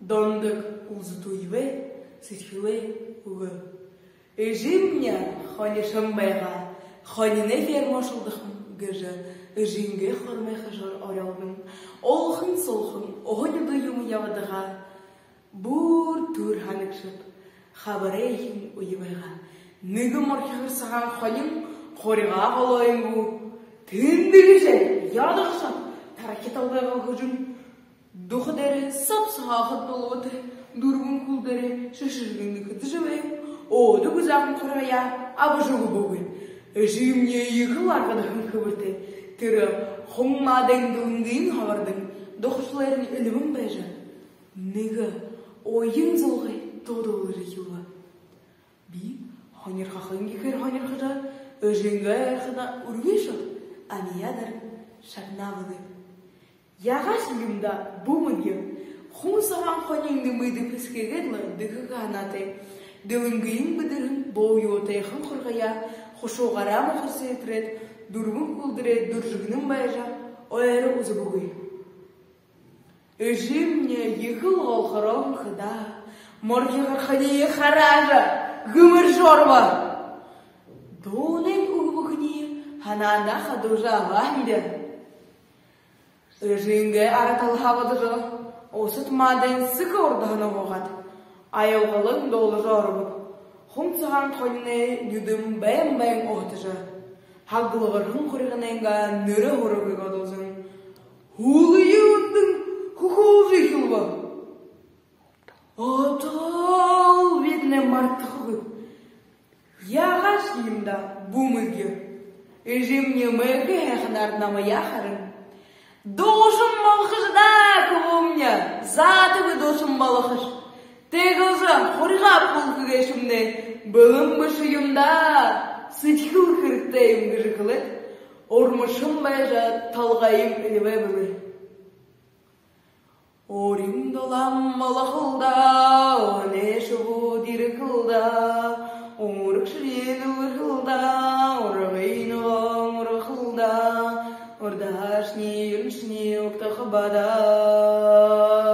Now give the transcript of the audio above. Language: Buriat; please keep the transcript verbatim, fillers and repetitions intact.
Дондог үлзытэ үебэй сэдьхэлэй үгэ. Эжымни хонишон байгаа, хониной ферма ошолдохом гэжэ эжынгээ хормой хажуугаар орёолдом. Олхон солхон, уһа нюдэ юумэ ябадаг. Бүри түрэ һанагшад, хабарай ехэ үе байгаа. Нэгэ морхигор сагаан хонин хурьгаа голойнгүү тэндэгэжэ ядагша тархи талдаа галхажан, духа дээрээ саб сагаахад дулуутай, дүрбэн хүл дээрээ шэшэргэн нэхэдэжэ байһан өөдэ гү заахан хурьгаяа абажа үгэбэгүй. Эжымни ехэл аргадахан хэбэртэй. Тэрэ хун маадайн дэлэнгыень хабардан, духашалаарнь эльбэн байжа, нэгэ уян зулгы дуу дуулажа эхилбэ. Би һонирхохын ехээр һонирхожо, эжынгээ ойрходоо үргэн шууд амияа дээрэнь шагнаа бэлэйб. Яагаашье юм даа, бү мэдэе. Хун сагаан хонин нэмыдэ хэсхээгээд лэ дэгдэхэ һанаатай. Дэлэнгыень бэдэрһэн буу юутэйхэн хурьгаяа хушуугаараа мухарсаа тэрээд, дүрбэн хүл дээрээ дүржэгнэн байжа, ойро үзэбэгүй. Эжымни ехэл голхорон хадаа, морхигор хониие хараажа, гэмэржэ оробо. Дуунай үгэ бүхэниие һанаандаа хадуужа абаа һэм даа. Эжынгээ ара талаһаа бодожо, усад маадайн сэхэ урдаһаань һуугаад, аялгалан дуулажа оробоб. Хун сагаан хониной нюдэн байн байн уһатажа, һаглагарһан хурьганайнгаа нэрэ һурагы бодолзон, һүүлые үндэн хүхүүлжэ эхилбэ. Одоол бидэнэй мартахагүйб. Яагаашье юм даа, бү мэдэе. Эжымни мэхэ һайханаар намайе харан: «Дуушан болохош даа, хүбүүмни, заатагүй дуушан болохош. Тиигэжэ хурьгаа бүлхэ гээшэмнай бэлэн бэшэ юм даа, сэдьхэл хэрэгтэй юм», — гэжэ хэлээд, урмашан байжа, толгойем эльбээ бэлэй. Урин дулаан болохол даа, үнэн шубууд ерэхэл даа, урагшань элүүрхэл даа, ургын ногоон ургахал даа, урдаашни, юрэншни угтаха ба даа.